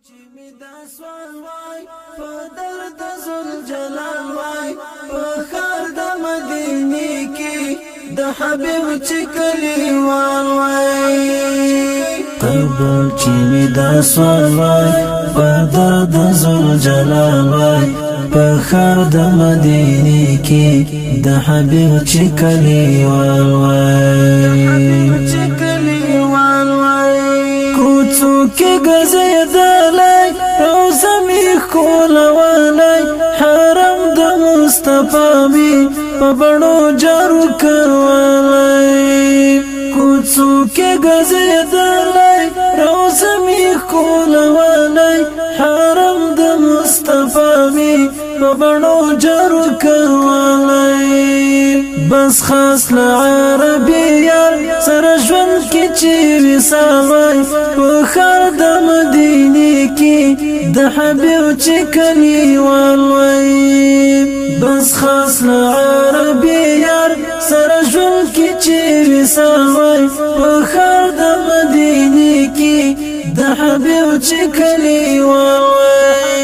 چې می دا سوال وای په در د ذل جلال وای، په ښار د مدینې کې د حبیب چې کلیوال وای. قبول چې می دا سوال وای په در د ذل جلال وای، په ښار د مدینې کې د حبیب چې کلیوال وای. چې کلیوال وای. کوڅو کې ګرځېدلی، روضه مې ښکلولی، حرم د مصطفی مې په بڼو جارو کولی. کوڅو کې ګرځېدلی، روضه مې ښکلولی، حرم د مصطفی مې په بڼو جارو کولی. بس خاص له عربي یار سره ژوند کې چې وصال وای، په ښار د مدینې کې د حبیب چې کلیوال وای. بس خاص له عربي یار سره ژوند کې چې وصال وای، په ښار د مدینې کې د حبیب چې کلیوال وای.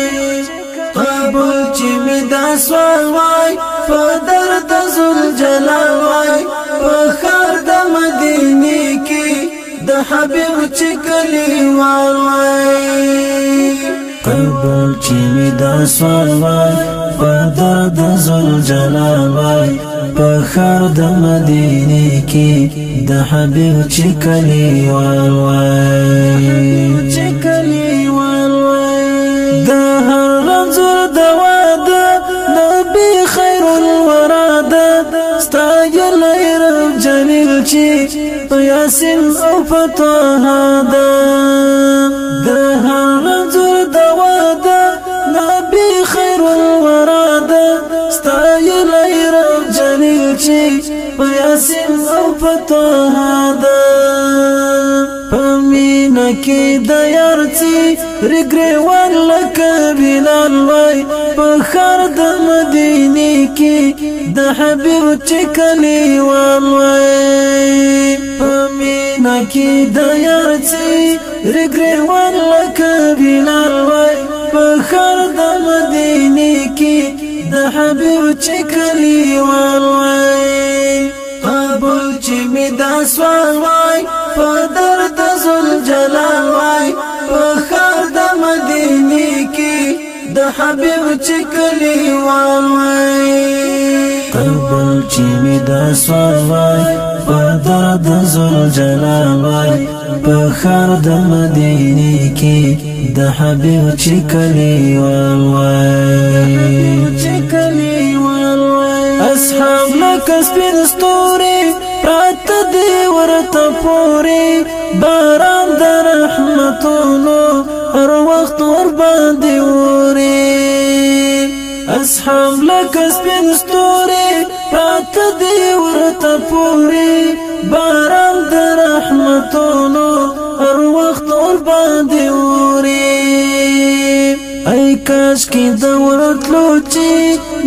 قبول چې می دا سوال وای په در د ذل جلال وای، په ښار د مدینې کې د حبیب چې کلیوال وای. قبول چې می دا سوال وای په در د ذل جلال وای، په ښار د مدینې کې د حبیب چې کلیوال وای. چې کلیوال وای. د هر رنځور دوا ده نبی خیر الورا ده، ستایلی رب جلیل چې په یاسین او په طه ده. د هر رنځور دوا ده نبی خیر الورا ده، ستایلی رب جلیل چې په یاسین او په طه ده. په مینه کې د یار څي رګریوان لکه بلال وای، په ښار د مدینې کې د حبیب چې کلیوال وای. په مینه کې د یار څي رګریوان لکه بلال وای، په ښار د مدینې کې د حبیب چې کلیوال وای. قبول چې می دا سوال وای په در د ذل جلال وای، په ښار د مدینې کې د حبیب چې کلیوال وای. قبول چې می دا سوال وای په در د ذل جلال وای، په ښار د مدینې کې د حبیب چې کلیوال وای. چې کلیوال وای. اصحاب لکه سپین ستوري پراته دي ورته پورې، باران د رحمتونو هر وخت ور باندې اوري. اصحاب لکه سپین ستوري پراته دي ورته پورې، باران د رحمتونو هر وخت ور باندې اوري. ای کاش کې د ورتلو چې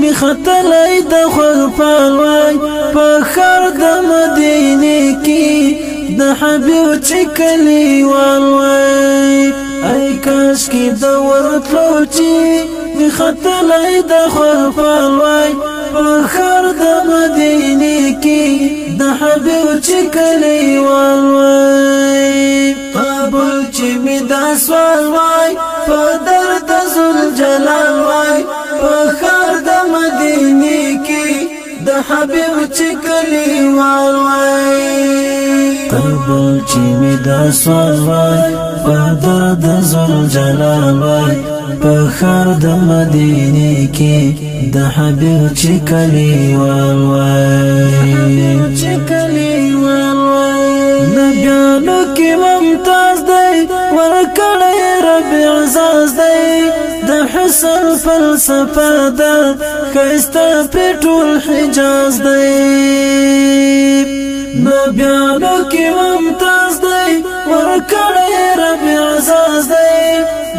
می ختلای د خوږ پالوای، په ښار د مدینې کې د حبیب چې کلیوال وای. ای کاش کې د ورتلو چې می ختلای د خوږ پالوای، په ښار د مدینې کې د حبیب چې کلیوال وای. قبول چې می دا سوال وای په در د ذل جلال وای، په ښار د مدینې کې د حبیب چې کلیوال وای. قبول چې می دا سوال وای په در د ذل جلال وای، په ښار د مدینې کې د حبیب چې کلیوال وای. چې کلیوال وای. نبیانو کې ممتاز دی ورکړی رب اعزاز دی، د حسن فلسفه ده ښایسته پرې ټول حجاز دی. نبیانو کې ممتاز دی ورکړی رب اعزاز دی،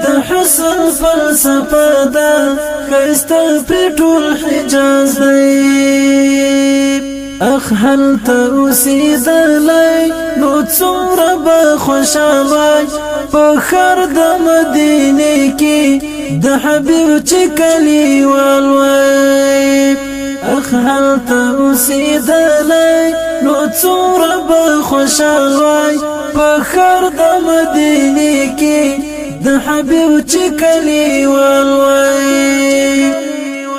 د حسن فلسفه ده ښایسته پرې ټول حجاز دی. اخ هلته اوسېدلی نو څومره به خوشحال په ښار د مدینې کې د حبیب چې کلیوال وای. اخ هلته اوسېدلی نو څومره به خوشحال وای په ښار د مدینې کې د حبیب چې کلیوال وای.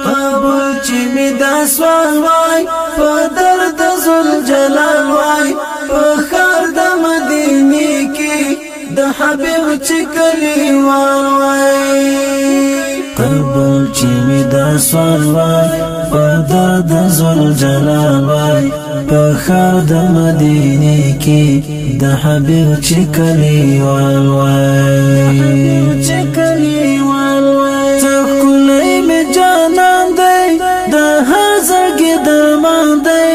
قبول چې می دا سوال وای، په درد ذل جلال وای، په ښار د مدینې کې د حبیب چې کلیوال وای. قبول چې می دا سوال وای، په درد ذل جلال وای، په ښار د مدینې کې د حبیب چې کلیوال وای. چې کلیوال وای. څه ښکلی مې جانان دی، د هر زړګي درمان دی،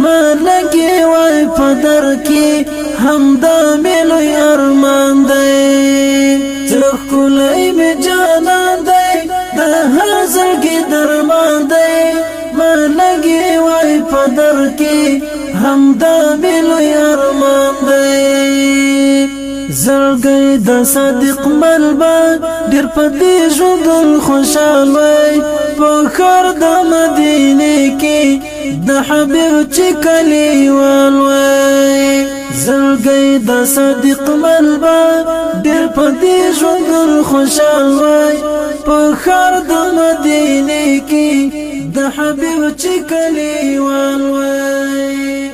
ملګي وای په در کې همدا مې لوی ارمان دی. څه ښکلی مې جانان دی، د هر زړګي درمان دی، ملګي وای په در کې همدا مې لوی ارمان دی. زړګی د صادق ملبا ډیر په دې ژوند خوشحال وای په ښار د مدینې کې د حبیب چې کلیوال وای. زړګی د صادق ملبا ډیر په دې ژوند خوشحال وای په ښار د مدینې کې د حبیب چې کلیوال وای.